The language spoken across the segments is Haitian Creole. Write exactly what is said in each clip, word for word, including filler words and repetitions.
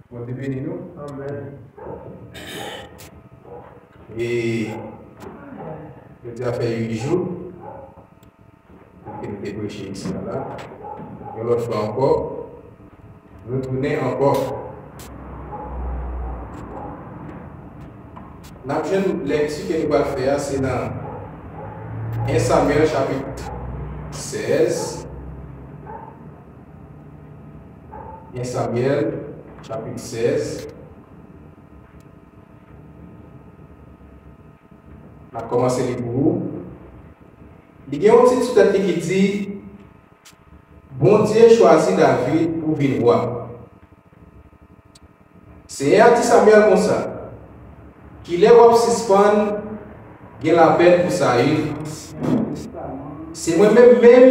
Bondye beni nou. Amèn. E jodi a fè uit jou ke nou te preche isi a la. Yon lòt fwa ankò, nou tounen ankò. N ap jwenn lèkti ke nou pral fè a, se nan en Samyèl chapit sèz. En Samyèl chapit sèz. N ap kòmanse li pou ou. Li gen yon tit sou tèt li ki di, Bondye chwazi David pou vin wa. Senyè a di Samyèl konsa, Kilè w ap sispann gen lapèn pou Sayil? Se mwen menm menm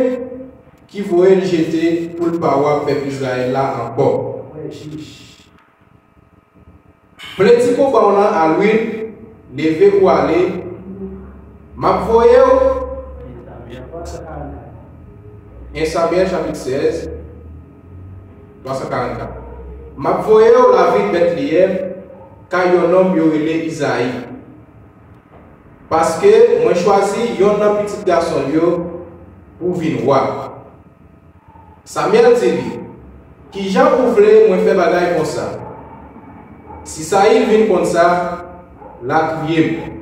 ki voye l jete pou l pa wa pèp Izrayèl la ankò. Pleti koban w lan a lwil, leve ou ale, m ap voye w. En Samyèl chapit sèz, twa san karannkat. M ap voye w lavil Bètleyèm, kay yon nonm yo rele Izayi. Paske mwen chwazi yonn nan pitit gason l yo pou vin wa. Samyèl di li, Kijan ou vle mwen fè bagay konsa? Si Sayil vin konn sa, l a touye m.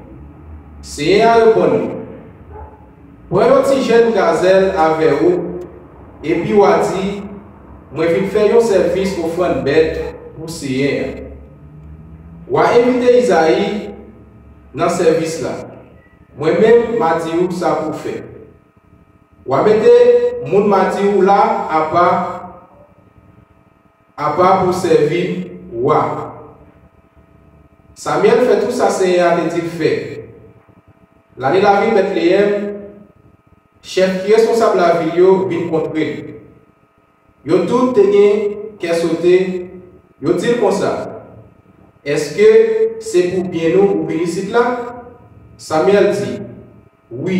Senyè a reponn li, Pran yon ti jèn gazèl avè ou, epi w a di, Mwen vin fè yon sèvis ofrann bèt pou Senyè a. W a envite Izayi nan sèvis la. Mwen menm, m a di w sa pou w fè. W a mete moun m a di w la apa, apa pou sèvi wa. Samyèl fè tou sa Senyè a te di l fè. L ale lavil Bètleyèm, chèf ki responsab lavil yo vin kontre l. Yo tout te gen kè sote, yo di l konsa, Èske se pou byen nou ou vin isit la? Samyèl di, Wi,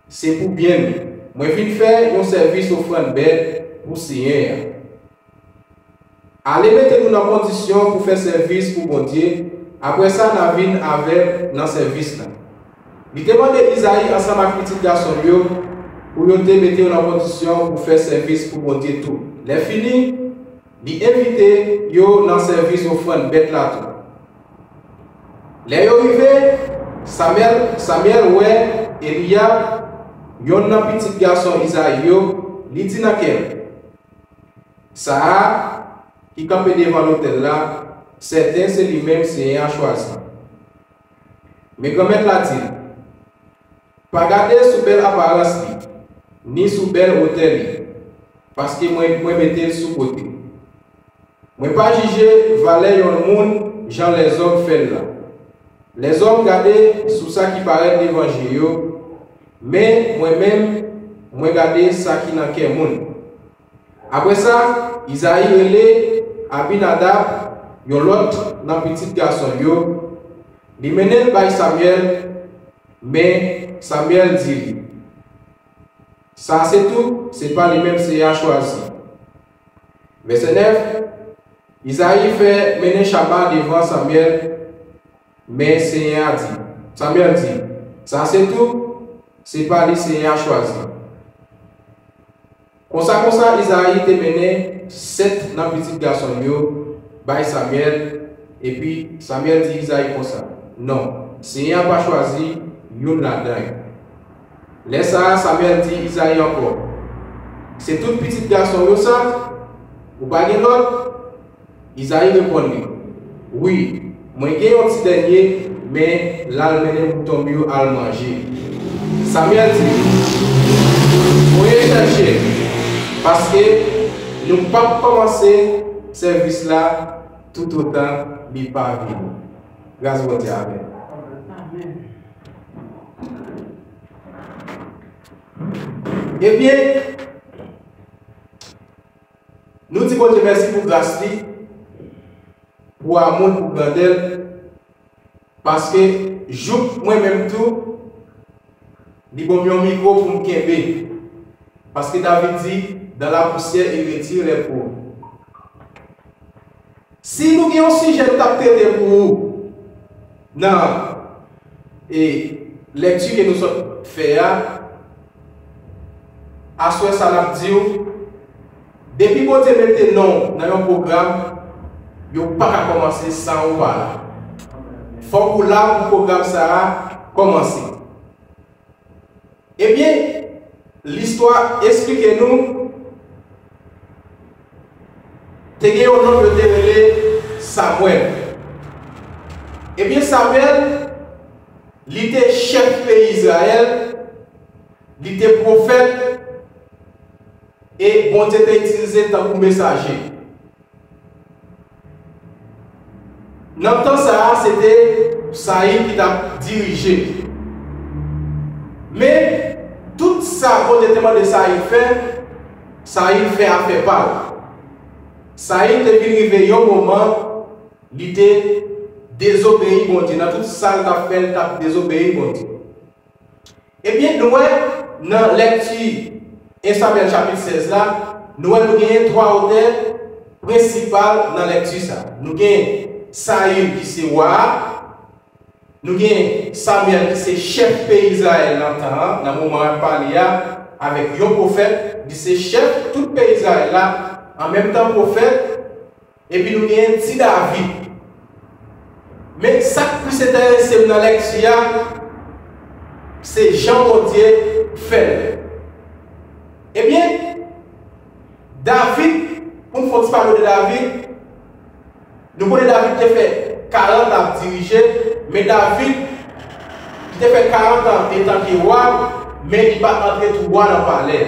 se pou byen nou. Mwen vin fè yon sèvis ofrann bèt pou Senyè a. Ale mete nou nan kondisyon pou fè sèvis pou Bondye, apre sa n a vin avè m nan sèvis la. Li te mande Izayi ansanm ak pitit gason l yo pou yo te mete yo nan kondisyon pou fè sèvis pou Bondye tou. Lèfini, li envite yo nan sèvis ofrann bèt la tou. Lè yo rive, Samyèl, Samyèl wè Eliyab, yonn nan pitit gason Izayi yo, li di nan kè l, Sa a ki kanpe devan lotèl la, sèten se li menm Senyè a chwazi. Men Granmèt la di l, Pa gade sou bèl aparans li, ni sou bèl wotè li, paske mwen, mwen mete l sou kote. Mwen pa jije valè yon moun jan lèzòm fè l la. Lèzòm gade sou sa ki parèt devan je yo, men mwen menm, mwen gade sa ki nan kè moun. Apre sa, Izayi rele Abinadab, yon lòt nan pitit gason l yo, li mennen l bay Samyèl, men Samyèl di li, Sa se tou, se pa li menm Senyè a chwazi. Vèsè nèf, Izayi fè mennen Chama devan Samyèl, men Senyè a di, Samyèl di, Sa se tou, se pa li Senyè a chwazi. Konsa, konsa, Izayi te mennen sèt nan pitit gason l yo bay Samyèl, epi Samyèl di Izayi konsa, Non, Senyè a pa chwazi youn ladan yo. Lè sa a, Samyèl di Izayi ankò, Se tout pitit gason w yo sa? Ou pa gen lòt? Izayi reponn li, Wi, mwen gen yon ti dènye, men l al mennen mouton m yo al manje. Samyèl di, Voye l chèche, paske nou p ap kòmanse sèvis la toutotan li pa vini. Gras Bondye avè nou. Amèn. Ebyen, nou di Bondye mèsi pou gras li, pou amou l, pou grandè l, paske jouk mwen menm tou, li ban m yon mikwo pou m kenbe. Paske David di, Dans la poussière, il retire les pauvres. Si nou gen yon sijè nou t ap trete pou ou nan e, lèkti ke nou sot fè a, aswè sa n ap di w, depi Bondye mete non w nan yon pwogram, yo pa ka kòmanse san ou pa la. Fòk ou la pou pwogram sa a kòmanse. Ebyen, listwa esplike nou, te gen yon nonm yo te rele Samwèl. Ebyen, Samwèl, li te chèf peyi Izrayèl, li te pwofèt, e Bondye te itilize l tankou mesaje. Nan tan sa a, se te Sayil ki t ap dirije. Men, tout sa Bondye te mande Sayil fè, Sayil fè afè pa l. Sayil te vin rive yon moman, li te dezobeyi Bondye. Nan tout sa l t ap fè, l t ap dezobeyi Bondye. Ebyen, nou wè nan lèkti en Samyèl chapit sèz la, nou wè nou genyen twa otè prensipal nan lèkti sa. Nou genyen Sayil ki se wa a, nou genyen Samyèl ki se chèf peyi Izrayèl nan tan an, nan moman n ap pale a, avèk yon pwofèt, li se chèf tout peyi Izrayèl la, an menm tan pwofèt, epi nou genyen ti David. Men sa k plis enterese m nan lèkti a, se jan Bondye fè l. Ebyen, David, pou n fè yon ti pale de David, nou konnen David te fè karant an ap dirije, men David, li te fè karant an etanke wa, men li pa t antre tou wa nan palè.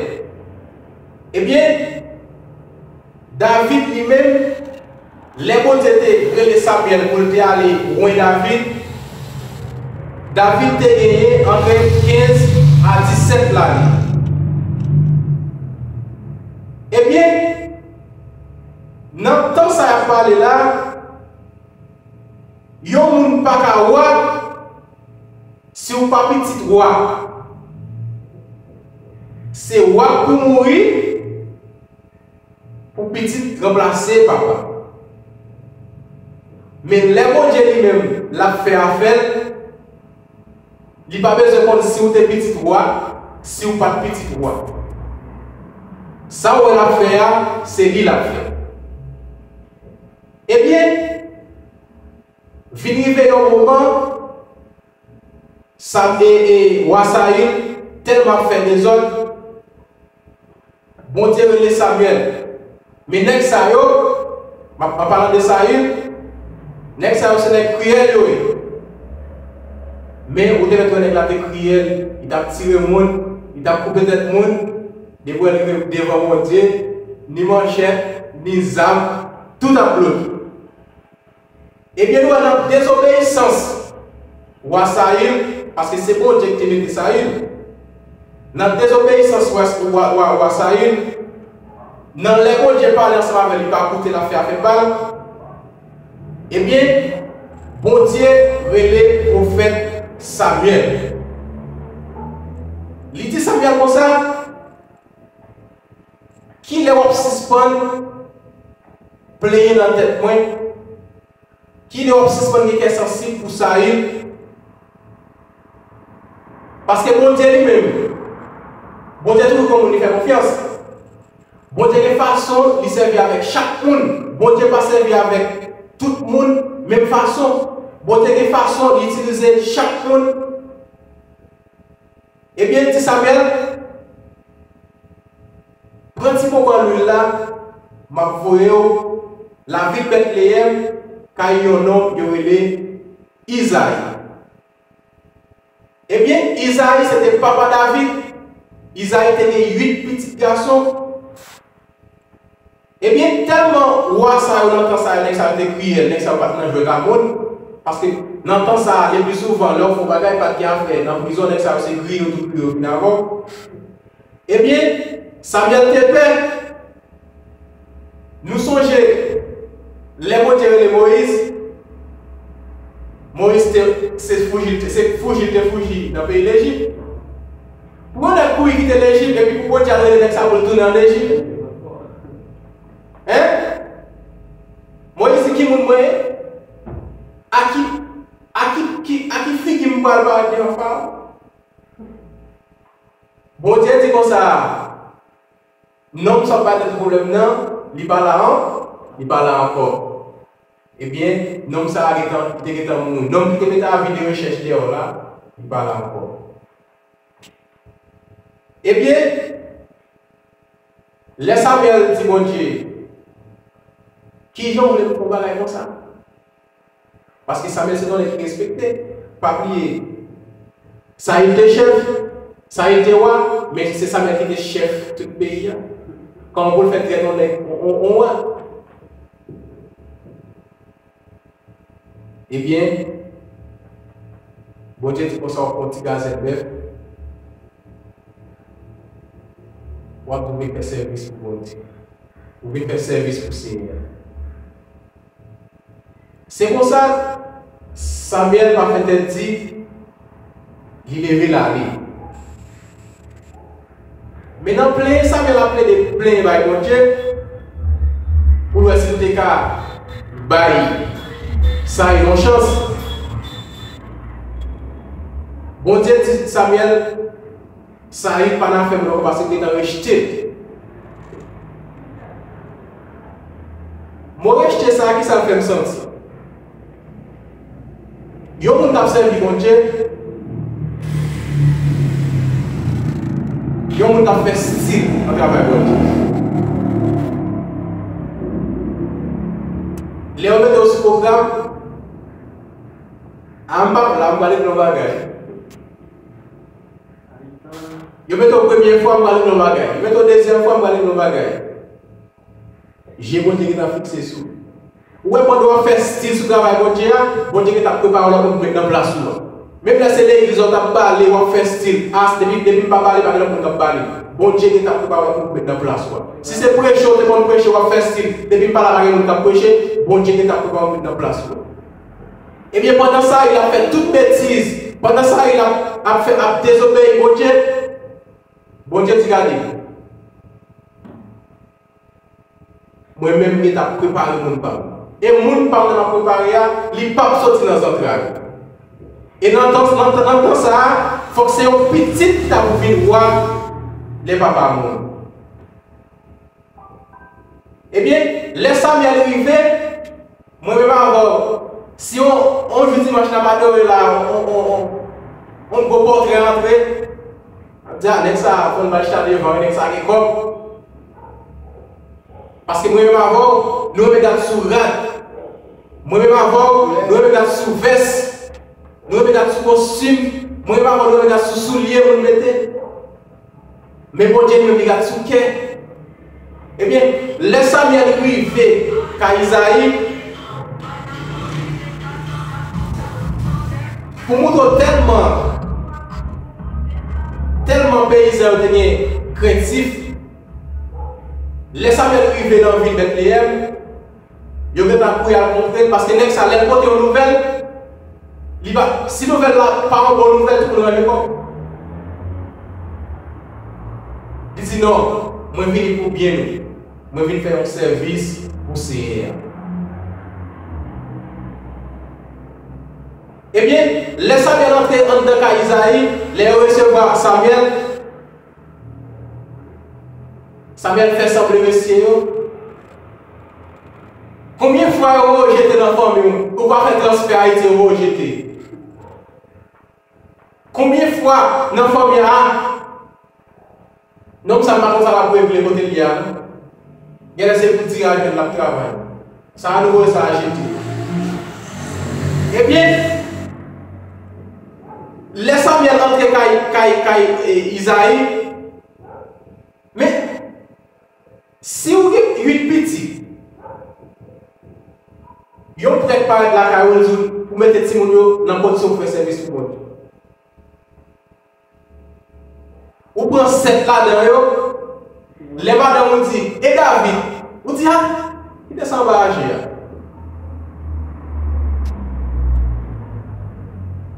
Ebyen, David li menm, lè Bondye te rele Samyèl pou l te ale jwenn David, David te genyen antre kenz a disèt lane. Ebyen, nan tan sa y ap pale la, yon moun pa ka wa si w pa pitit wa. Se wa k pou mouri, pou pitit ranplase papa. Men lè Bondye li menm l ap fè afè l, li pa bezwen konn si w te pitit wa, si w pa t pitit wa. Sa w wè l ap fè a, se li l ap fè. Ebyen, vin rive yon moman, Sa, e, e, wa Sayil tèlman ap fè dezòd, Bondye rele Samyèl. Men nèg sa yo, m ap, an palan de Sayil, nèg sa yo se nèg kriyèl yo ye. Men ou te mèt wè nèg la te kriyèl, li t ap tire moun, li t ap koupe tèt moun, depi w rive devan Bondye, ni manchèt, ni zam, tout ap bloke. Ebyen, nou wè nan dezobeyisans wa Sayil, paske se Bondye ki te mete Sayil, nan dezobeyisans wa, wa, wa, wa Sayil, nan lè Bondye pale ansanm avè l, li pa koute, l ap fè afè pa l, ebyen, Bondye rele pwofèt Samyèl. Li di Samyèl konsa, kilè w ap sispann plenyen nan tèt mwen? Kilè w ap sispann gen kè sansib pou Sayil? Paske Bondye li menm, Bondye toujou gon moun li fè konfyans. Bondye gen fason li sèvi avèk chak moun. Bondye pa sèvi avèk tout moun menm fason. Bondye gen fason li itilize chak moun. Ebyen, li di Samyèl, pran ti bonbon lwil la, m ap voye w lavil Bètleyèm, kay yon nonm yo rele Izayi. Ebyen, Izayi se te papa David. Izayi te gen uit pitit gason. Ebyen, tèlman wa sa yo nan tan sa yo, nèg sa yo te kriyèl, nèg sa yo pa t nan jwèt a moun. Paske nan tan sa a, le pli souvan, lè w fè yon bagay, pa t gen afè nan prizon, nèg sa yo se griye yo tou pou yo vin avè w. Ebyen, Samyèl te pè. Nou sonje, lè Bondye rele Moyiz, Moyiz te, se fouji, se fouji l te fouji nan peyi Lejip. Pou yon nèg kouri kite Lejip, epi pou Bondye al rele nèg sa pou l tounen an Lejip? Hein? Moyiz di, ki moun mwen ye? A ki, a ki, ki, a ki figi m pral parèt devan Fawo? Bondye di konsa, nonm sa w bay tèt pwoblèm nan, li pa la an, li pa la ankò. Ebyen, nonm sa a gentan, li te gentan mouri. Nonm ki te mete avi de rechèch dèyè w la, li pa la ankò. Ebyen, lè Samyèl di Bondye, "Kijan w vle m fè yon bagay konsa?" Paske Samyèl se yon nèg ki respekte. Pa bliye, Sayil te chèf, Sayil te wa, men se Samyèl ki te chèf tout peyi a. Kòman pou l fè trèt yon nèg, yon, yon, yon wa? Ebyen, Bondye di konsa, w pran ti gazèt bèf, w ap vin fè sèvis pou Bondye. Ou vin fè sèvis pou Senyè a. Se konsa, Samyèl pa fè tèt di, li leve l ale. Men nan plenyen, Samyèl ap plede plenyen bay Bondye, pou l wè si l te ka bay Sayil yon chans. Bondye di Samyèl, Sayil pa nan afè m non, paske m gentan rejte l. Mo rejte sa a, kisa l fè m santi? Yon moun k ap sèvi Bondye, yon moun k ap fè stil nan travay Bondye. Lè yo mete w sou pwogram, a m pa la, m pral ekri yon bagay. Yo mete w premye fwa, m pral ekri yon bagay. Yo mete w dezyèm fwa, m pral ekri yon bagay. Je Bondye gentan fikse sou ou. Ou wè, pandan w ap fè stil sou travay Bondye a, Bondye gentan ap prepare w la pou w met nan plas ou a. Menm lè se legliz w ap bale, w ap fè stil, as, depi, depi m pa bale, pa gen lòt moun k ap bale. Bondye gentan ap prepare w la pou w met nan plas ou a. Si se preche w te konn preche, w ap fè stil, depi m pa la, pa gen moun k ap preche, Bondye gentan ap prepare w pou w met nan plas ou a. Ebyen, pandan Sayil ap fè tout betiz, pandan Sayil ap, ap fè, ap dezobeyi Bondye, Bondye di, "Gade, mwen menm, m gentan ap prepare moun pa m. E moun pa m nan m ap prepare a, li p ap soti nan zantray." E nan tan, nan, nan tan sa a, fòk se yon pitit ki ta pou vin wa lè papa a mouri. Ebyen, lè Samyèl rive, mwen menm avè w, si on, on jou dimanch n ap adore la, on, on, on, on gwo pòtrè antre, n ap di, "A, nèg sa a, fò n ba l chita devan, nèg sa a gen kòb." Paske mwen menm avè w, nou renmen gad sou rad. Mwen menm avè w, nou renmen gad sou vès. Nou renmen gad sou kostim. Mwen menm avè w, nou renmen gad sou soulye moun mete. Men Bondye li menm li gad sou kè. Ebyen, lè Samyèl rive kay Izayi, pou montre w tèlman, tèlman peyizan yo te gen krentif, lè Samyèl rive nan vil Bètleyèm, yo gentan kouri al montre l, paske nèg sa, lè l pote yon nouvèl, li pa, si nouvèl la pa yon bon nouvèl, tout moun ranje kò. Li di, "Non, mwen vini pou byen nou. Mwen vin fè yon sèvis pou Senyè a." Ebyen, lè Samyèl antre anndan kay Izayi, lè yo resevwa Samyèl, Samyèl fè sanble mesye yo. Konbyen fwa yo rejete nan fanmi w? Ou pa fè transfè Ayiti, yo rejete. Konbyen fwa nan fanmi a, nonm sa pa konn sa l ap regle kote l ye a, non? Genlè se pou tiraj menm l ap travay. Sa a nou voye sa a jete. Ebyen, lè Samyèl antre kay, kay, kay, e, Izayi, men, si w gen uit pitit, yon prèt parèt lakay ou, l di w pou mete timoun yo nan kondisyon pou fè sèvis pou Bondye. Ou pran sèt ladan yo, lè madanm ou di, "E David?" Ou di, "A, kite sa anba aje a."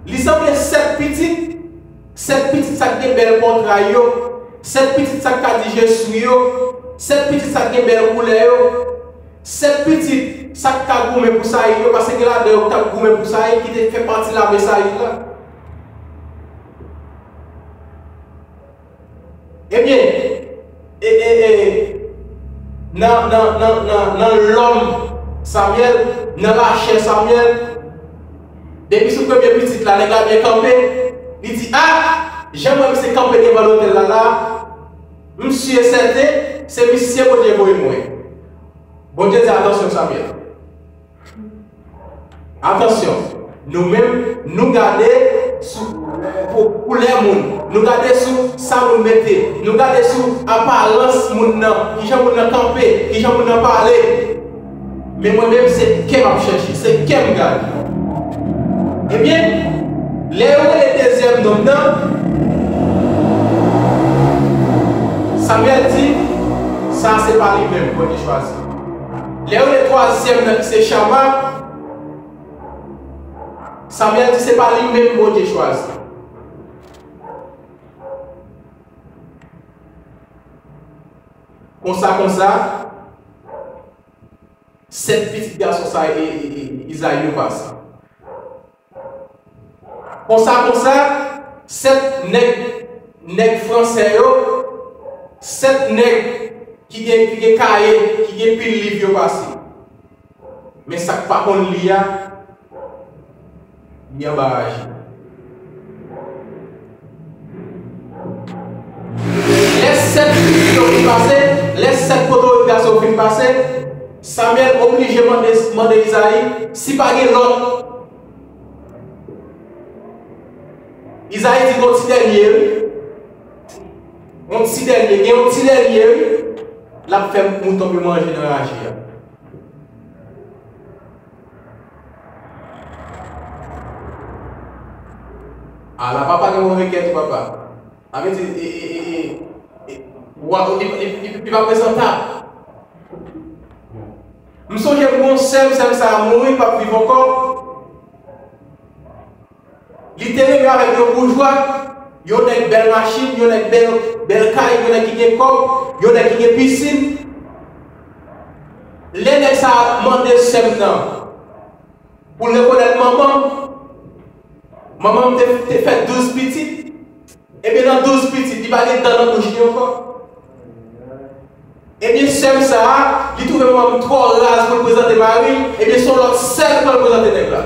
Li sanble sèt pitit, sèt pitit sa k gen bèl pòtray yo, sèt pitit sa k ka di je suis yo, sèt pitit sa k gen bèl koulè yo, sèt pitit sa k ka goumen pou Sayil yo, paske gen ladan yo k t ap goumen pou Sayil, ki te fè pati lame Sayil la. Ebyen, e, e, e, nan, nan, nan, nan, nan lòm Samyèl, nan lachè Samyèl, depi sou premye pitit la, nèg la byen kanpe, li di, "A, jan m wè misye kanpe devan lotèl la la, m si e sèten, se misye Bondye voye mwen." Bondye di, "Atansyon, Samyèl. Atansyon, nou menm, nou gade sou, pou, koulè moun, nou gade sou sa moun mete, nou gade sou aparans moun nan, kijan moun nan kanpe, kijan moun nan pale. Men mwen menm, se kè m ap chèche, se kè m gade." Ebyen, lè yo rele dezyèm nonm nan, Samyèl di, "Sa se pa li menm Bondye chwazi." Lè yo rele twazyèm nan ki se Chama, Samyèl di se pa li menm Bondye chwazi. Konsa, konsa, sèt pitit gason sa e, e, e, Izayi yo pase. Konsa, konsa, sèt nèg, nèg fransè yo, sèt nèg ki gen, ki gen kaye, ki gen pil liv yo pase. Men sa k pa konn li a, li anba raje. Lè sèt pitit yo fin pase, lè sèt potorik gason yo fin pase, Samyèl oblije mande, mande Izayi si pa gen lòt. Izayi di, "Gon ti dènye, wi. Yon ti dènye, gen yon ti dènye, wi. L ap fè mouton yo manje nan raje a." Ala papa gen move kè tou, papa. Sa vle di, e, e, e, e, e, wa, li, li, li, li pa prezantab. M sonje m gon sè m, sè m sa a mouri, l p ap viv ankò. Li te renmen avèk yon boujwa, yon nèg bèl machin, yon nèg bèl, bèl kay, yon nèg ki gen kòb, yon nèg ki gen pisin. Lè nèg sa a mande sè m nan pou l rekonèt manman m, manman m te, te fè douz pitit. Ebyen, nan douz pitit, li pa gen dan nan bouch li ankò. Ebyen, sè m sa a, li twouve manman m twò raz pou l prezante mari l, ebyen, se yon lòt sè l pran l prezante nèg la.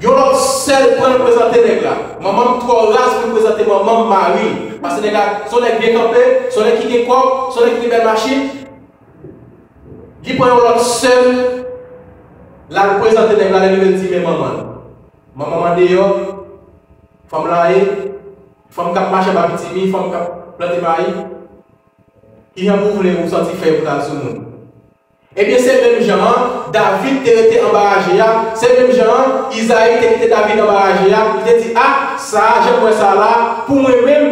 Yon lòt sè l pran l prezante nèg la. Manman m twò raz pou l prezante manman m mari l. Paske nèg la, se yon nèg byen kanpe, se yon nèg ki gen kòb, se yon nèg ki gen bèl machin. Li pran yon lòt sè l, l al prezante nèg la, lè l rive, l di, "Men manman l." Manman m andeyò, fanm la ye, fanm k ap mache anba pitimi, fanm k ap plante mayi. Kijan pou w vle ou santi fèy pou w t al sou moun? Ebyen, se menm jan an, David te rete anba raje a, se menm jan an, Izayi te kite David anba raje a, li te di, "A, sa a, jan m wè sa a la, pou mwen menm,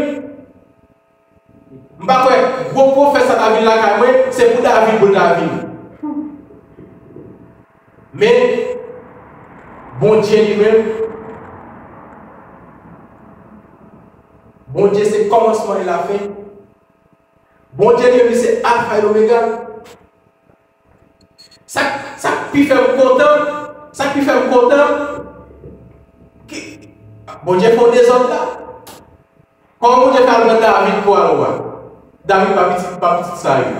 m pa kwè gwo pwofèt sa ta vin lakay mwen, se pou David pou l ta vin." Men, Bondye li menm, Bondye se kòmansman e lafen. Bondye li menm, li se Alfa e Omega. Sa, sa k pi fè m kontan, sa k pi fè m kontan, ki, Bondye fè w dezòd la. Kòman Bondye fè al pran David pou al wa? David pa pitit, pa pitit Sayil.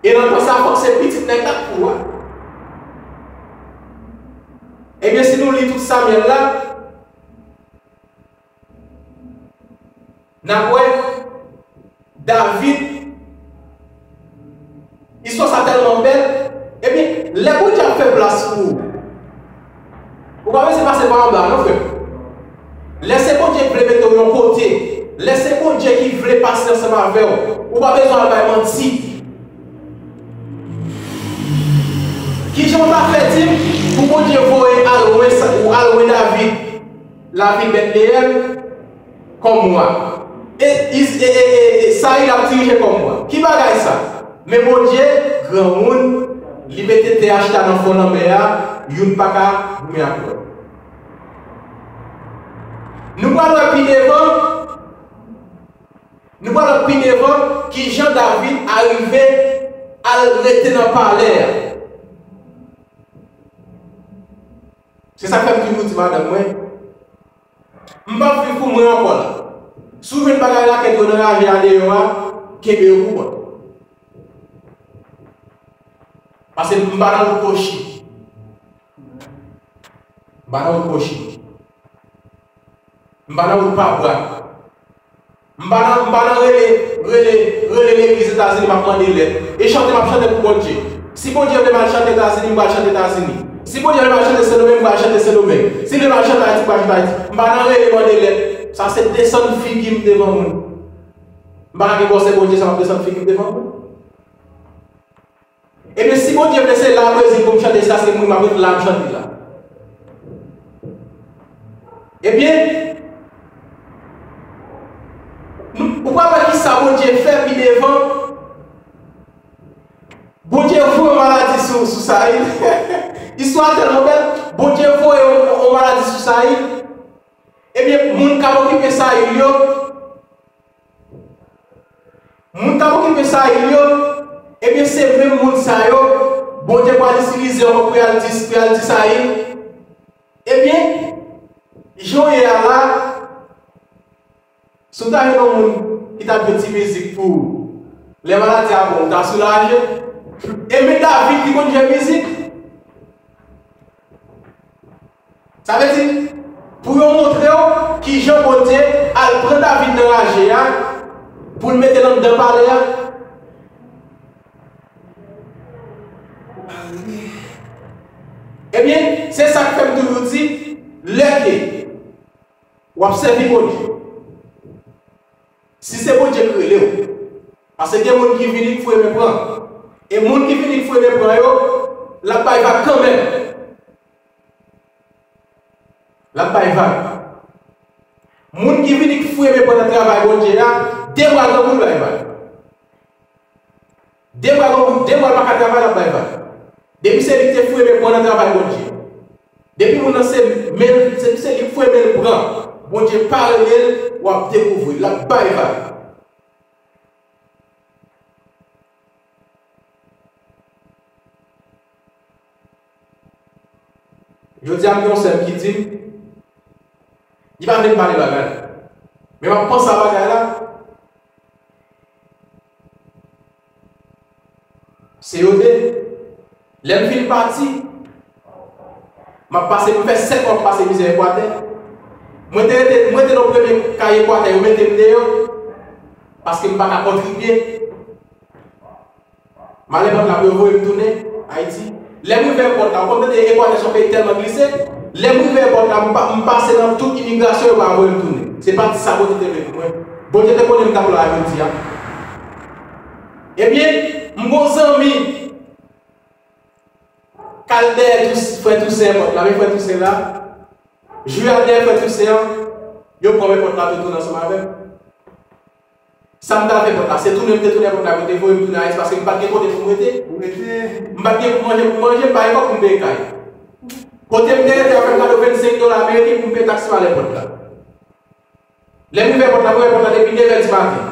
E nan tan sa, fòk se pitit nèg la k pou wa. Ebyen, si nou li tout Samyèl la, n ap wè David, istwa sa tèlman bèl. Ebyen, lè Bondye ap fè plas pou ou, ou pa bezwen pase pa anba, non, frè m. Lè se Bondye ki vle mete w yon kote, lè se Bondye ki vle pase ansanm avè w, ou pa bezwen al bay manti. Kijan w ta fè di m pou Bondye voye al wè sa, ou al wè David, lavil Bètleyèm, kòm wa? E, e, e, e, e Sayil ap dirije kòm wa. Ki bagay sa? Men Bondye, granmoun, li mete tè a chita nan fon lanmè a, youn pa ka goumen ak lòt. Nou pral wè pi devan, nou pral wè pi devan kijan David arive al rete nan palè a. Se sa k fè m toujou di madanm mwen, m p ap viv pou mwen ankò la. Si w jwenn bagay rakèt yo nan raje a deyò a, kenbe yo pou kont. Paske m pa nan wout Kochi. M pa nan wout Kochi. M pa nan wout Pabwa. M pa nan, m pa nan rele, rele, rele legliz Etazini, m ap mande lèt. E chante m ap chante pou Bondye. Si Bondye vle m al chante Etazini, m pral chante Etazini. Si Bondye vle m al chante Sendomeng, m pral chante Sendomeng. Si l vle m al chante Ayiti, m pral chante Ayiti. M pa nan rele mande lèt. Sa se desann figi m devan moun. M pa ka gen gwosè Bondye sa m ap desann figi m devan moun. Ebyen, si Bondye vle, se la Brezil pou m chante, se paske mwen, m ap ret la, m chante la. Ebyen, nou, ou pral wè ki sa Bondye fè pi devan. Bondye voye yon maladi sou, sou Sayil. Istwa a tèlman bèl, Bondye voye yon, yon maladi sou Sayil. Ebyen, moun k ap okipe Sayil yo, Moun k ap okipe Sayil yo, ebyen, se menm moun sa yo, Bondye pral itilize ankò pou y al di, pou y al di Sayil. Ebyen, jan w ye a la, si w ta jwenn yon moun ki t ap jwe ti mizik pou ou, lè maladi a pran w, ou ta soulaje. E men David ki konn jwe mizik. Sa vle di, pou yo montre w kijan Bondye al pran David nan raje a, pou l mete l anndan palè a. Ebyen, se sa k fè m toujou di, lè ke w ap sèvi Bondye, si se Bondye k rele w, paske gen moun ki vini k foure men pran, e moun ki vini k foure men pran yo, l ap bay vag kanmenm. L ap bay vag. Moun ki vini k foure men pran nan travay Bondye a, de bra grangou l bay vag. De bra grangou, de bra l pa ka travay, l ap bay vag. Depi se li ki te foure men pran nan travay Bondye. Depi moun nan se men, se, se li k foure men l pran. Bondye pa rele l, w ap dekouvri l, l ap bay vag. Jodi a, m gen yon sè m ki di m, li pa vle m pale bagay. Men m ap panse a bagay la. Se yo de. Lè m fin pati, m ap pase, m fè sèt mwa m pase mizè Ekwatè. Mwen te rete, mwen te nan premye kay Ekwatè, yo mete m deyò, paske m pa ka kontribye. M al èpòt la pou yo voye m tounen Ayiti. Lè m rive èpòt la, ou konn tande Ekwatè se yon peyi tèlman glise. Lè m rive èpòt la, m pa, m pase nan tout imigrasyon, yo pa voye m tounen. Se pati sa Bondye te vle pou mwen. Bondye te konnen m t ap la jodi a. Ebyen, m gon zanmi k al dèyè Tous-, frè Tousen èpòt la, men frè Tousen la, jou y al dèyè frè Tousen an, yo pran m èpòt la, tou tounen ansanm avè m. Sa m t al fè èpòt la, se tounen m te tounen èpòt la, yo te voye m tounen Ayiti, paske m pa t gen kote pou m rete. Ou rete. M pa t gen pou manje, pou m manje, m pa gen kòb pou m peye kay. Kote m te rete, yo fè m kado vennsenk dola ameriken pou m peye taksi m al èpòt la. Lè m rive èpòt la, m rive èpòt la depi nevè di maten.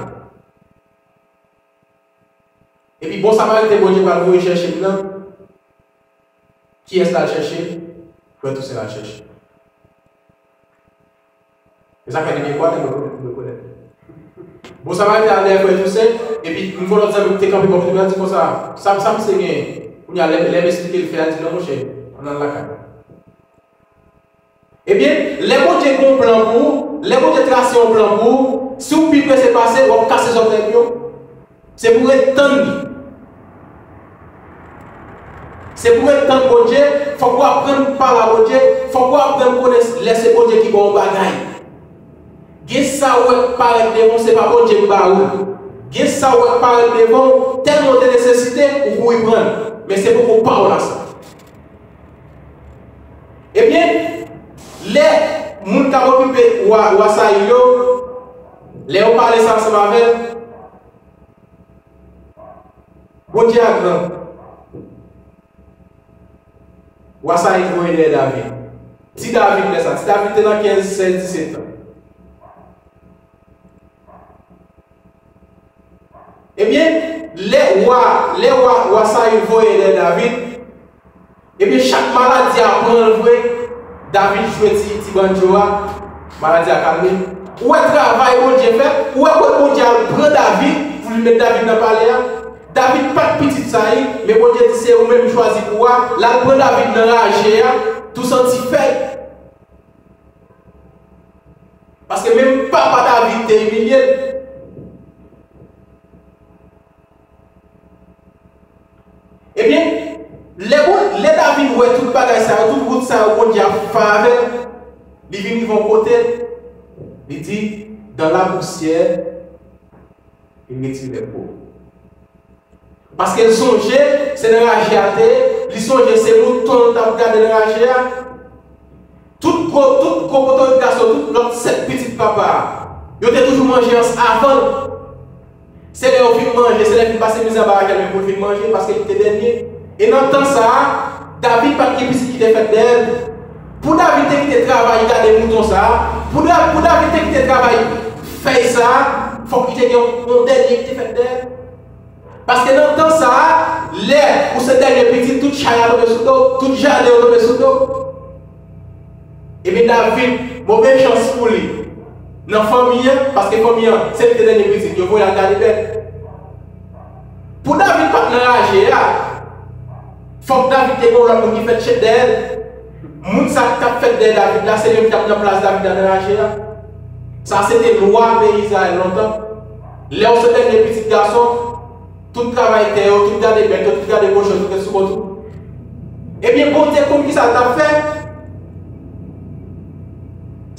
Epi bon Samariten Bondye pral voye chèche m nan, kiyès l al chèche? Frè Tousen l al chèche. E sa fè depi Ekwatè mwen, mwen konèt. Bon Samariten al dèyè frè Tousen, epi m gon lòt zanmi ki te kanpe bò kote m nan, di konsa, sa, sa misye gen? Kounye a, lè, lè m esplike l fè a, l di, non, monchè, ann al lakay. Ebyen, lè Bondye gen yon plan pou ou, lè Bondye trase yon plan pou ou, si w pi prese pase, w ap kase zòrèy yo. Se pou w ret tann li. Se pou w ret tann Bondye, fòk w aprann pale a Bondye, fòk w aprann konnen lè se Bondye ki ba w yon bagay. Gen sa w wè k parèt devan w, se pa Bondye k ba ou l. Gen sa w wè k parèt devan w, tèlman w te nesesite, ou kouri pran l. Men se poko pa w la sa. Ebyen, lè moun k ap okipe wa, wa Sayil yo, lè yo pale sa ansanm avè l, Bondye a gran. Wa Sayil voye dèyè David. Ti David lè sa, ti David te nan kenz, sèz, disèt tan. Ebyen, lè wa, Lè wa, wa Sayil voye dèyè David, ebyen, chak maladi a pran l vre, David jwe ti, ti banjo a, maladi a kalme. Ou wè travay Bondye fè, ou wè kot Bondye al pran David pou li met David nan palè a. David pa t pitit Sayil, men Bondye di se ou menm m chwazi pou wa, l al pran David nan raje a, tou santi fèy. Paske menm papa David te imilye l. Ebyen, lè bon, lè David wè tout bagay sa yo, tout wout sa yo Bondye ap fè avè l, li vin rive yon kote, li di, dans la poussière, il retire les peaux. Paske l sonje, se nan raje a te ye, li sonje se mouton l t ap gade nan raje a. Tout gwo, tout gwo poto gason, tout lòt sèt pitit papa a, yo te toujou manje ansanm avan l. Se lè yo fin manje, se lè yo fin pase mizè anba raje a, men pou l vin manje, paske li te dènye. E nan tan sa a, David pa t gen pitit ki te fèt dèyè l. Pou David te kite travay gade mouton sa a, pou, Da- pou David te kite travay fèy sa a, fòk li te gen yon, yon dènye ki te fèt dèyè l. Paske nan tan sa a, lè ou se dènye pitit, tout chay a tonbe sou do w, tout jaden yo tonbe sou do w. Ebyen, David, move chans pou li. Nan fanmi an, paske fanmi an, se li ki te dènye pitit, yo voye al gade bèt. Pou David pa t nan raje a, fòk David te gen yon lòt moun ki fèt dèyè l. Moun sa k t ap fèt dèyè David la, se li menm ki t ap nan plas David la nan raje a. Sa se te lwa peyi Izrayèl lontan. Lè w se dènye pitit gason, tout travay tè yo, tout gade bèt yo, tout gade kochon, tout ret sou kont ou. Ebyen, Bondye konn ki sa l t ap fè.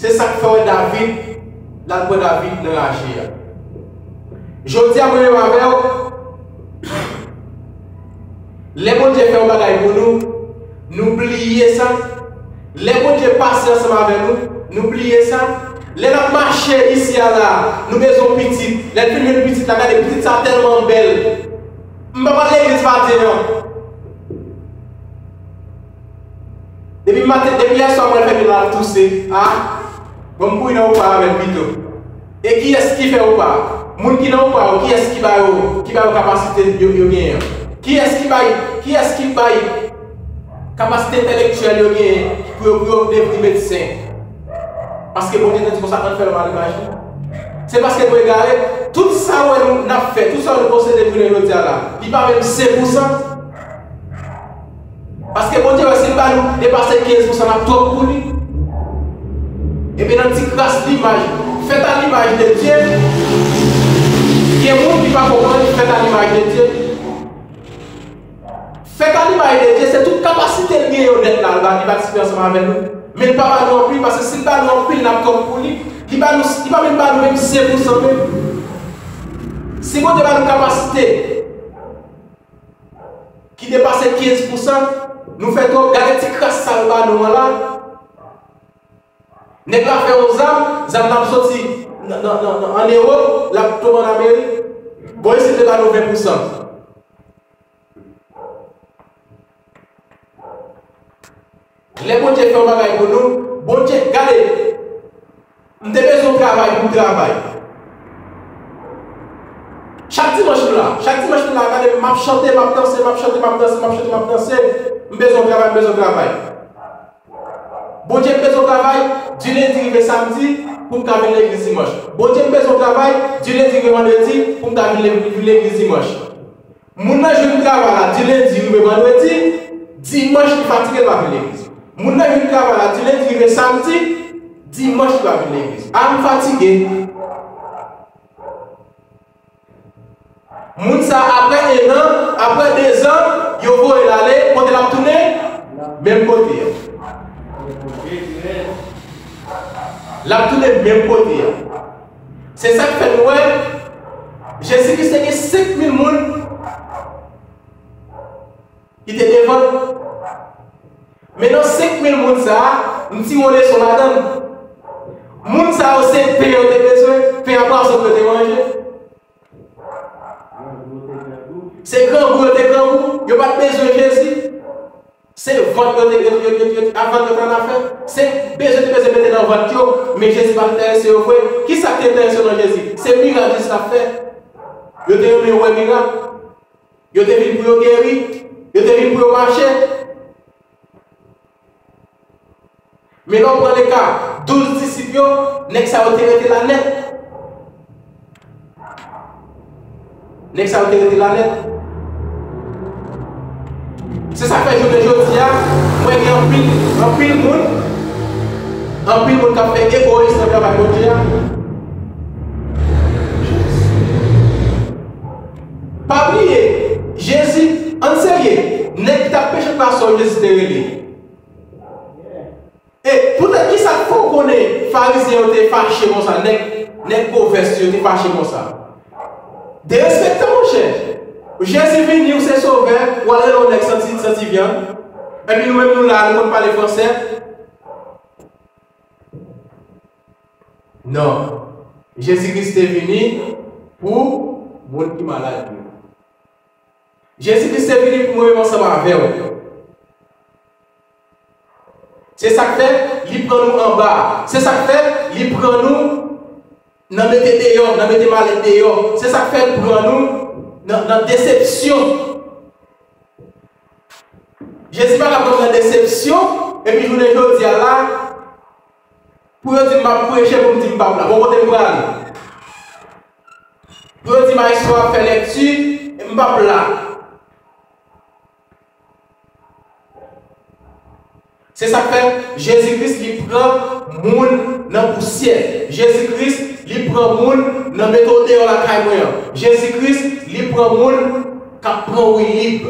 Se sa k fè w wè David, l al pran David nan raje a. Jodi a, mwen menm avè w, lè Bondye fè yon bagay pou nou, nou bliye sa. Lè Bondye pase ansanm avè nou, nou bliye sa. Lè n ap mache isi a la, nou bezwen yon pitit. Lè n fin jwenn pitit la, gade pitit sa tèlman bèl. M pa pral legliz maten an. Depi maten, depi yèswa mwen fè vin la ap touse. A, bon, m kouri nan opa avè l pito. E kiyès ki fè opa? Moun ki nan opa yo, kiyès ki ba yo, ki ba yo kapasite yo, yo genyen an? Kiyès ki bay, kiyès ki bay kapasite entèlektyèl yo genyen pou yo, pou yo devni medsen? Paske Bondye te di konsa, ann fè lòm a limaj li. Se paske nou egare. Tout sa w wè nou, n ap fè, tout sa w wè nou posede jounen jodi a la, li pa menm senk pousan. Paske Bondye wè si l ba nou depase kenz pousan, n ap twòp pou li. Ebyen, nan ti kras limaj, fèt a limaj de Dye, gen moun ki pa konprann fèt a limaj de Dye. Fèt a limaj de Dye, se tout kapasite l genyen yo nèt la, l ba, li patisipe ansanm avè nou. Men l pa ba nou anpil, paske si l ba nou anpil, n ap twòp pou li. Li ba nou, li pa menm ba nou menm senk pousan menm. Si Bondye ba nou kapasite ki depase kenz pousan, nou fè twòp, gade ti kras sa l ba nou an la. Nèg la fè yon zam, zam nan ap soti nan, nan, nan, nan, ann Ewòp, l ap tonbe ann Amerik. Bò isit li ba nou ven pousan. Lè Bondye fè yon bagay pou nou, Bondye, gade, m te bezwen yon travay pou m travay. Chak dimanch m la, chak dimanch m la, gade, m ap chante, m ap danse, m ap chante, m ap danse, m ap chante, m ap danse. M bezwen yon travay, m bezwen yon travay. Bondye, m bezwen yon travay, di lendi rive samdi, pou m ka vin legliz dimanch. Bondye, m bezwen yon travay, di lendi rive vandredi, pou m ka vin le- vin legliz dimanch. Moun nan jwenn travay la, di lendi rive vandredi, dimanch li fatige, li pa vin legliz. Moun nan jwenn travay la, di lendi rive samdi, dimanch li pa vin legliz. A, m fatige. Moun sa, apre en an, apre de zan, yo voye l ale, kote l ap tounen? Menm kote a. L ap tounen menm kote a. Se sa k fè nou wè, Jezi Kris te gen senk mil moun ki te devan l. Men nan senk mil moun sa a, m tire yon leson ladan l. Moun sa yo se pen yo te bezwen, pen ak pwason pou yo te manje. Se grangou yo te grangou, yo pa t bezwen Jezi. Se vant yo te, yo, yo, yo, yo, a vant yo t annafè. Se bezwen te bezwen mete nan vant yo, men Jezi pa t enterese yo vre. Kisa k te enterese yo nan Jezi? Se mirak Jezi t ap fè. Yo te renmen wè mirak. Yo te vin pou yo geri, yo te vin pou yo mache. Men lè w pran le ka douz disip yo, nèg sa yo te rete la nèt. Nèg sa yo te rete la nèt. Se sa k fè jounen jodi a, mwen gen anpil, anpil moun, anpil moun k ap fè egoyis nan travay Bondye a. Pa bliye, Jezi, ann serye, nèg ki t ap peche pase w, Jezi te rele. E poutèt ki sa k fè w konnen Farizyen yo te fache konsa, nèg, nèg pwovens yo te fache konsa? Derespektan, monchè. Jezi vini, ou se sovè, w al rele yon nèg santi, santi vyann. Epi nou menm nou la, nou konn pale fransè. Non. Jezi Kris te vini pou moun ki malad yo. Jezi Kris te vini pou mwen menm ansanm avè w. Se sa k fè li pran nou anba. Se sa k fè li pran nou nan mete deyò, nan mete malèt deyò. Se sa k fè li pran nou nan, nan desepsyon. Jezi pa ka pran nou nan desepsyon, epi jounen jodi a la, pou yo di m ap preche, pou m di m p ap la. Bon, kote m prale? Pou yo di m a istwa ap fè lèkti, m p ap la. Se sa k fè Jezi Kris li pran moun nan pousyè. Jezi Kris li pran moun nan mete w deyò lakay mwen an. Jezi Kris li pran moun k ap pran woulib.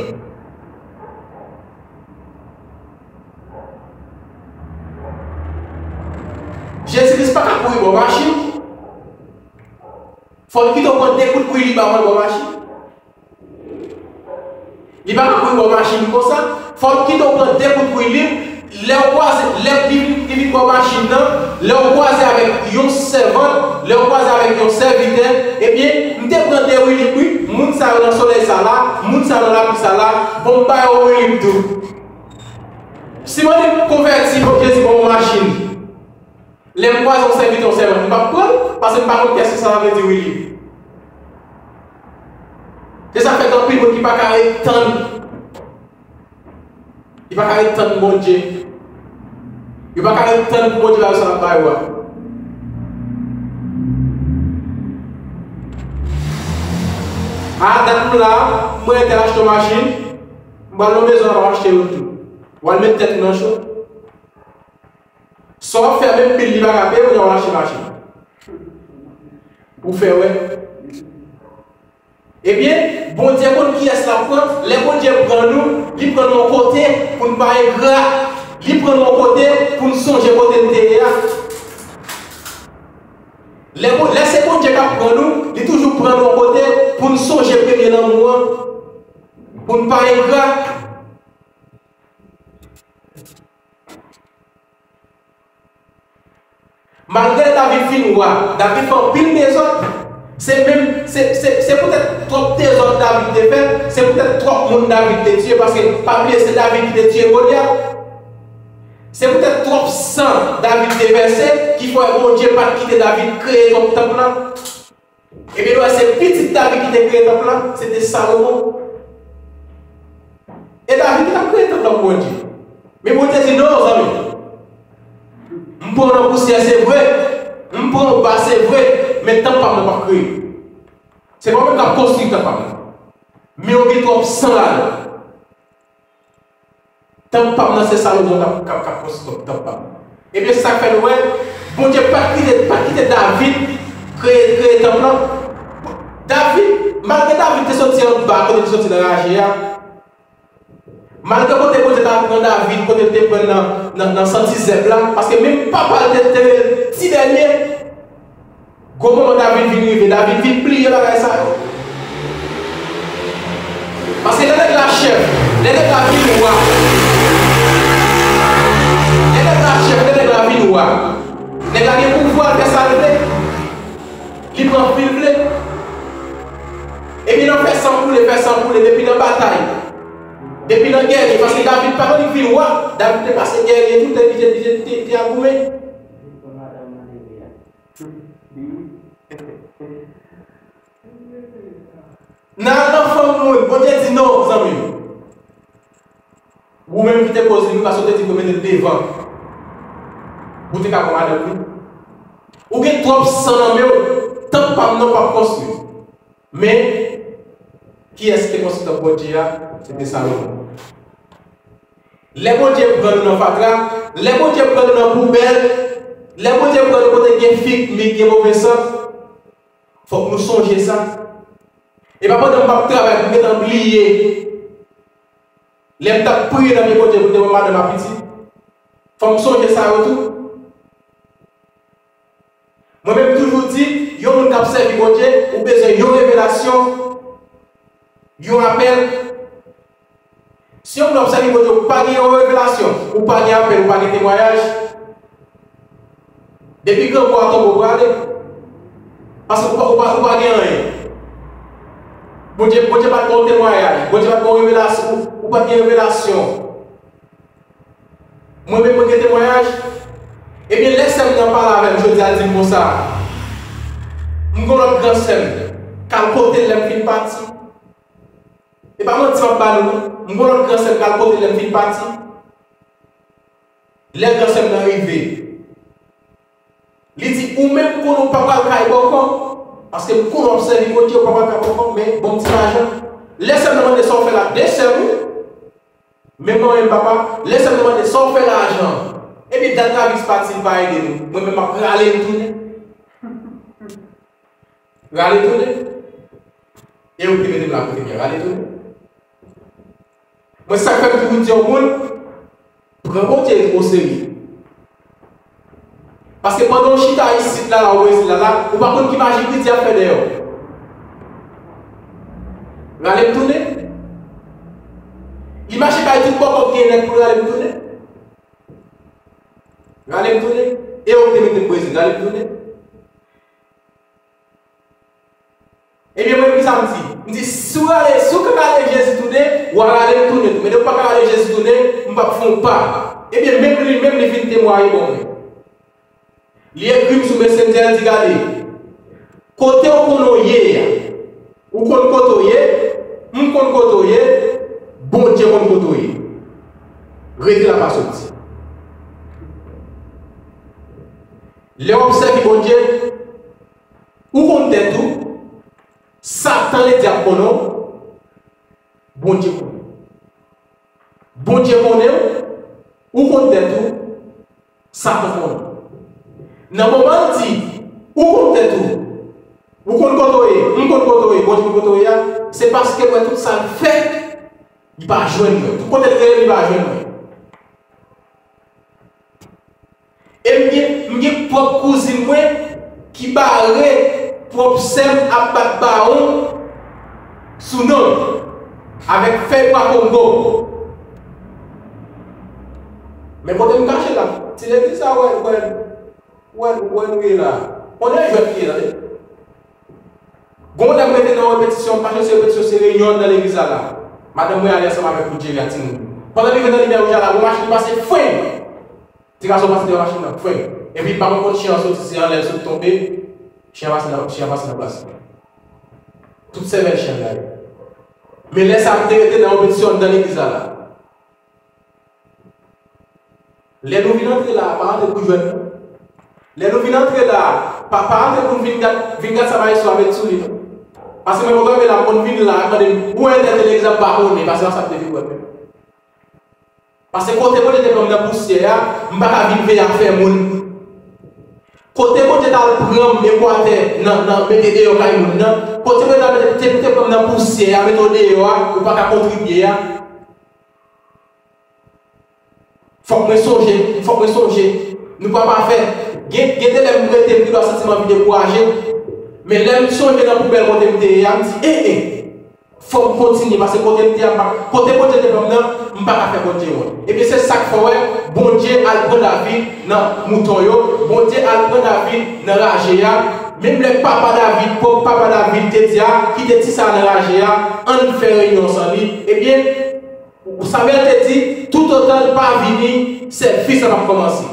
Jezi Kris pa ka kouri bò machin. Fò l kite w pran de kout woulib avan l bò machin. Li pa ka kouri bò machin konsa. Fò l kite w pran de kout woulib. Lè w kwaze, lè li vin, li vin bò machin nan, lè w kwaze avèk yon sèvant, lè w kwaze avèk yon sèvitè, ebyen, m te pran de woulib wi. Moun sa yo nan solèy sa la, moun sa yo nan lapli sa la, bon, m ba yo woulib tou. Si mwen te konvèti, bon, Jezi ban m yon machin. Lè m kwaze yon sèvitè, yon sèvant, m p ap pran l, paske m pa konn kiyès ki sa vle di woulib. Se sa k fè gen anpil moun ki pa ka ret tann. Li pa ka ret tann Bondye. Li pa ka ret tann pou Bondye ba yo sa l ap ba yo a. A dat m la, m wè entèl achte yon machin, m pral nan mezon an, m ap achte youn tou. W al met tèt ou nan cho. Sa w ap fè menm bil li pa ka peye, kounye a w al achte machin. Pou fè wè. Ebyen, Bondye konn kiyès l ap pran. Lè Bondye pran nou, li pran nou yon kote pou n pa engra. Li pran nou yon kote pou n sonje kote n te ye a. Lè, Bon- lè se Bondye k ap pran nou, li toujou pran nou yon kote pou n sonje premye lanmou an. Pou n pa engra. Malgre David vin wa, David fè anpil dezòd. Se menm, se, se, se poutèt twòp dezòd David te fè, se poutèt twòp moun David te tiye, paske pa bliye se David ki te tiye Golyat. Se poutèt twòp san David te vèse ki fè Bondye pa t kite David kreye twòp tanp lan. Ebyen, nou wè se pitit David ki te kreye tanp lan, se te Salomon. E David ki t ap kreye tanp lan pou Bondye. Men Bondye di, non, zanmi. M pran w nan pousyè, se vre. M pran w ba, se vre. Men tanp pa m nan p ap kreye. Se pa mwen k ap konstwi tanp pa m nan. Men yo gen twòp san ladan. Tanp pa m nan, se Salomon k ap, k ap, k ap konstwi tanp pa m. Ebyen, se sa k fè nou wè, Bondye pa t kite, pa t kite David kreye, kreye tanp lan. David, malgre David te soti anba, kote l te soti nan raje a, malgre kote Bondye t al pran David, kote l te pran l nan, nan, nan santi zèb la, paske menm papa l te, te rele l ti dènye. Gwo moman David vin rive, David vin bliye bagay sa yo. Paske lè nèg la chèf, lè nèg la vin wa, lè nèg la chèf, lè nèg la vin wa, nèg la gen pouvwa, l fè sa l vle. Li pran fi l vle. Epi nan fè san koule, fè san koule, depi nan batay, depi nan gèrye, paske David pa konn vin wa, David te pase gèrye tou, te, te, te, te, te a goumen. Li wi. N al nan fanm moun, Bondye di non, zanmi m. Ou menm ki te koz li, wi, paske w te di pou yo mete l devan. Pou w te ka pran madanm li. Ou gen twòp san nan men w, tanp pa m nan p ap konstwi. Men, kiyès ki te konstwi tanp Bondye a? Se te Salomon. Lè Bondye pran nou nan fatra, lè Bondye pran nou nan poubèl, lè Bondye pran nou kote gen fik, mi, gen move sant, fòk nou sonje sa. E pa pandan m p ap travay pou m gentan bliye. Lè m t ap priye nan pye Bondye pou l te ban m madanm ak pitit, fò m sonje sa yo tou. Mwen menm, m toujou di, yon moun k ap sèvi Bondye, ou bezwen yon revelasyon, yon apèl. Si yon moun ap sèvi Bondye, ou pa gen yon revelasyon, ou pa gen apèl, ou pa gen temwayaj, depi grangou a tonbe, ou prale. Paske ou pa, ou pa, ou pa gen anyen. Bondye, Bondye pa t ba w temwayaj, Bondye pa t ba w revelasyon, ou, ou pa t gen revelasyon. Mwen menm, mwen gen temwayaj. Ebyen, lè sè m nan pale avè m jodi a, l di m konsa, m gon lòt gran sè m k al kote l lè m fin pati. E pa manti m ap ba nou, non. M gon lòt gran sè m k al kote l lè m fin pati. Lè gran sè m nan rive, li di, ou menm, m konnen w pa pral kay bòkò, paske m konnen w ap sèvi Bondye, w pa pral kay bòkò, men ban m ti lajan. Lè sè m nan mande sa w fè la, de sè m wi. Menm manman, menm papa, lè sè m nan mande sa w fè lajan. Ebyen, dat Travis pati, li pa ede nou. Mwen menm, m ap rale m tounen. Rale tounen. E ou ki mete m la kote m ye, rale tounen. Mwen, sa k fè m toujou di yon moun, pran Bondye oserye. Paske pandan w chita isit la, la, ou rete la, la, ou pa konn ki maji Bondye ap fè dèyè w. Rale m tounen. Li mache bay tout bòkò k gen nèt pou l rale m tounen. Rale m tounen. E ou te mete m Brezil, rale m tounen. Ebyen, mwen, kisa m di? M di, si w rale, si w ka rale Jezi tounen, w a rale m tounen tou. Men depi w pa ka rale Jezi tounen, m p ap fè yon pa. Ebyen, menm li, menm li vin temwaye bò mwen. Li ekri m sou Messenger, li di, gade, kote w konnen w ye a, ou konn kote w ye, m konn kote w ye, Bondye konn kote w ye. Rete la, pa soti. Lè w ap sèvi Bondye, ou konn tèt ou, Satan ledyab konnen w, Bondye konnen w. Bondye konnen w, ou konn tèt ou, Satan konnen w. Nan moman l di, ou konn tèt ou, ou konn kote w ye, m konn kote w ye, Bondye konn kote w ye a, se paske l wè tout sa l fè, li pa jwenn mwen. Tout kote l rele, li pa jwenn mwen. E m gen, m gen pwòp kouzin mwen ki bare pwòp sè m ap bat bawon sou non l avèk fèy pwa kongo. Men kote m kache la, ti legliz sa wè, wè, wè, wè nou ye la. Konnen jwèt li ye, tande. Gon lè m rete nan repetisyon, m pa chèche repetisyon, se reyinyon anndan legliz la la. Madanm mwen ale ansanm avèk Woodjerry ak timoun. Pandan li rive nan limyè wouj la la, gon machin pase, fwenn! Ti gason pase devan machin nan, fwenn! Epi m pa konn kote chen an soti, se anlè l sot tonbe, chen an pase nan, chen an pase nan plas li. Tout sèvèl chen an gaye. Men lè sa a, m te rete nan repetisyon anndan legliz la la. Lè nou vin antre la a, pa antre pou jwèt non. Lè nou vin antre la a, pa, pa antre pou n vin gad, vin gad sa maestro a met sou li non. Paske mwen poko rive la, m konn vin la, mande m, ou entèl legliz la, m pa konnen, paske se sa m te vin wè menm. Paske kote Bondye te pran m nan pousyè a, m pa ka vin veye afè moun. Kote Bondye t al pran m, Ekwatè, nan, nan mete deyò kay moun nan, kote Bondye t al mete, te, te pran m nan pousyè a, mete w deyò a, ou pa ka kontribye a. Fòk mwen sonje, fòk mwen sonje. Nou pa pafè. Gen, gen de lè m rete, m gendwa santi m anvi dekouraje. Men lè m sonje nan poubèl kote m te ye a, m di, en, en, fò m kontinye, paske kote m te ye a, m pa, kote Bondye te pran m nan, m pa ka fè Bondye wont. Ebyen, se sa k fè w wè, Bondye al pran David nan mouton yo, Bondye al pran David nan raje a. Menm lè papa David, pwòp papa David te di a, kite ti sa a nan raje a, ann fè reyinyon san li. Ebyen, Samyèl te di, toutotan l pa vini, sèvis la p ap kòmanse.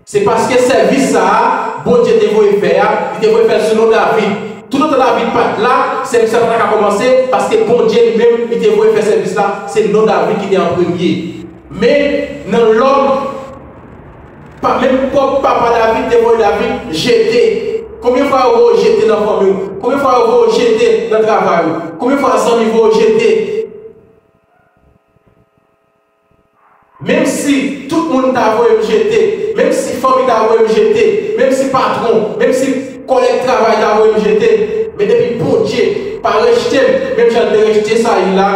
Se paske sèvis sa a, Bondye te voye fè a, li te voye fè l sou non David. Toutotan David pa t la, sèvis la pa ta ka kòmanse, paske Bondye li menm, li te voye fè sèvis la, se non David ki te an premye. Men, nan lòd, pa, menm pwòp papa David te voye David jete. Konbyen fwa yo voye w jete nan fanmi w? Konbyen fwa yo voye w jete nan travay ou? Konbyen fwa zanmi voye w jete? Menm si tout moun ta voye m jete, menm si fanmi ta voye m jete, menm si patwon, menm si kòlèg travay ta voye m jete, men depi Bondye pa rejte m, menm jan l te rejte Sayil la,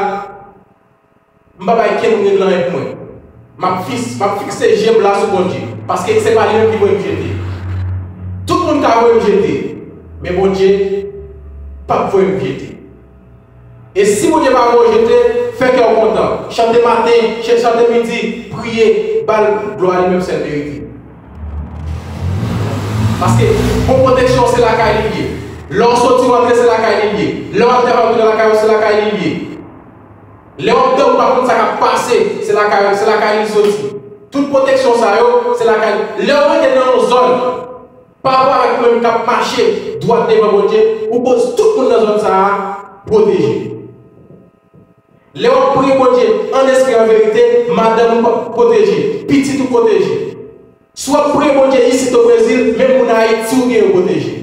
m pa bay kenn moun regle anyen pou mwen. M ap fis, m ap fikse je m la sou Bondye, paske se pa li menm ki voye m jete. Tout moun ka voye m jete, men Bondye p ap voye m jete. E si Bondye pa voye w jete, fè kè w kontan. Chante maten, ch- chante midi, priye, ba l glwa li menm sèl merite. Paske bon pwoteksyon se lakay li ye. Lè w soti w antre se lakay li ye. Lè w al travay w tounen lakay ou se lakay li ye. Lè w ap dòmi w pa konn sa k ap pase, se lakay, se lakay li soti. Tout pwoteksyon sa yo, se lakay. Lè w rete nan yon zòn, pa rapò avèk ou menm k ap mache dwat devan Bondye, ou poz tout moun nan zòn sa a pwoteje. Lè w ap priye Bondye an espri an verite, madanm ou pwoteje, pitit ou pwoteje. Si w ap priye Bondye isit o Brezil, menm moun Ayiti ou gen yo pwoteje.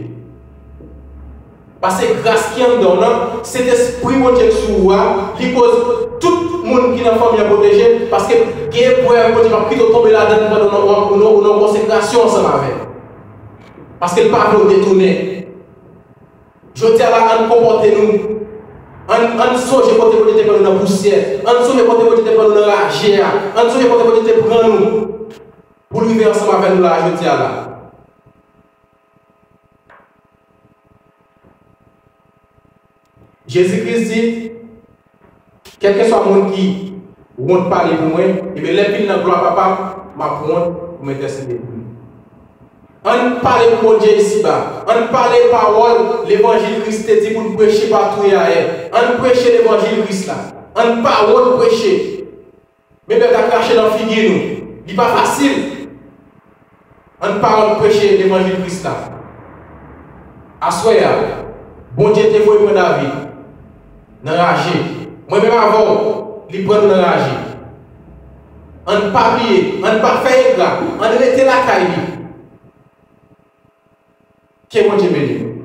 Paske gras ki anndan w nan, Sentespri Bondye k sou ou a, li koz tout moun ki nan fanmi an pwoteje, paske gen eprèv Bondye p ap kite w tonbe ladan l pandan w nan, w nan, w nan, w nan konsekrasyon ansanm avè l. Paske l pa vle w detounen. Jodi a la, ann konpòte nou. Ann, ann sonje kote Bondye te pran nou nan pousyè. Ann sonje kote Bondye te pran nou nan raje a. Ann sonje kote Bondye te pran nou pou l rive ansanm avè nou la jodi a la. Jezi Kris di, kèlkeswa moun ki wont pale pou mwen, ebyen, lè m vin nan glwa Papa m, m ap wont pou m entèsede pou li. Ann pale pou Bondye isiba. Ann pale pawòl levanjil Kris te di pou n preche patou e ayè. Ann preche levanjil Kris la. Ann pa wont preche. Men bèl ta krache nan figi nou. Li pa fasil. Ann pa wont preche levanjil Kris la. Aswè a, Bondye te voye pran David nan raje. Mwen menm avè w, li pran nou nan raje. Ann pa bliye, ann pa fè engra, ann rete lakay li. Ke Bondye beni nou.